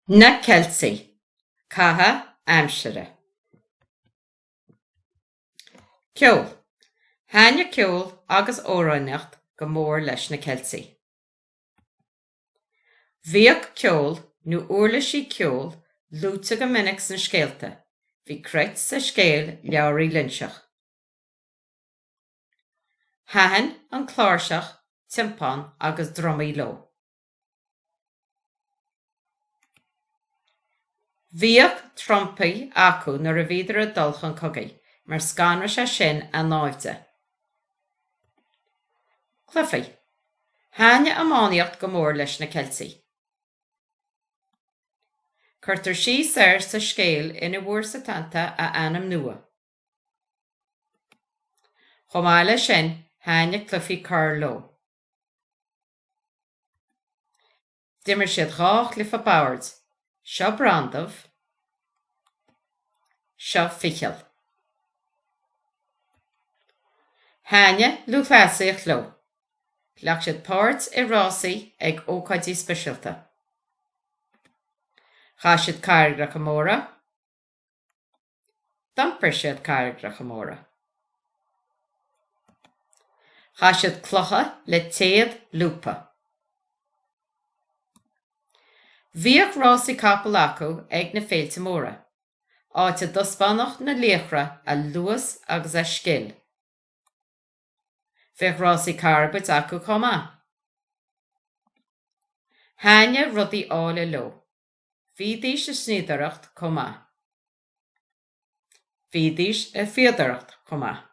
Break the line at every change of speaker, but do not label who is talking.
Na Ceiltigh, Caitheamh aimsire. Ceol. Thaitneodh ceol agus amhránaíocht go mór leis na Ceiltigh. Bhíodh ceol nó uirlisí ceoil luaite go minic sna scéalta, bhí cruit sa scéal Leabhar Uí Loingseach. Thaitin an chláirseach, tiompán agus drumaí leo. Bhíodh trumpaí acu nuair a bhíodar ag dul chun cogaidh, mar scanraigh sé sin a naimhde. Cluichí. Thaitneodh iománaíocht go mór leis na Ceiltigh. Cuirtear síos air sa scéal ina bhfuair Setanta a ainm nua. Chomh maith leis sin, thaitneodh cluichí corr leo. D'imir siad 2 chluiche boird, seo Brandubh, seo Ficheall. Thaitneodh lúthchleasaíocht leo. Ghlac siad páirt i rásaí ag ócáidí speisialta. Chaith siad carraigreacha móra. D'iompair siad carraigreacha móra. Chaith siad clocha le téad lúbtha. Bhíodh rásaí capall acu ag na féilte móra, áit a dtaispeánadh na laochra a luas agus a scil. Bhíodh rásaí carbaid acu chomh maith. Thaitneodh rudaí áille leo. Bhídís ag snoíodóireacht chomh maith. Bhídís ag fíodóireacht chomh maith.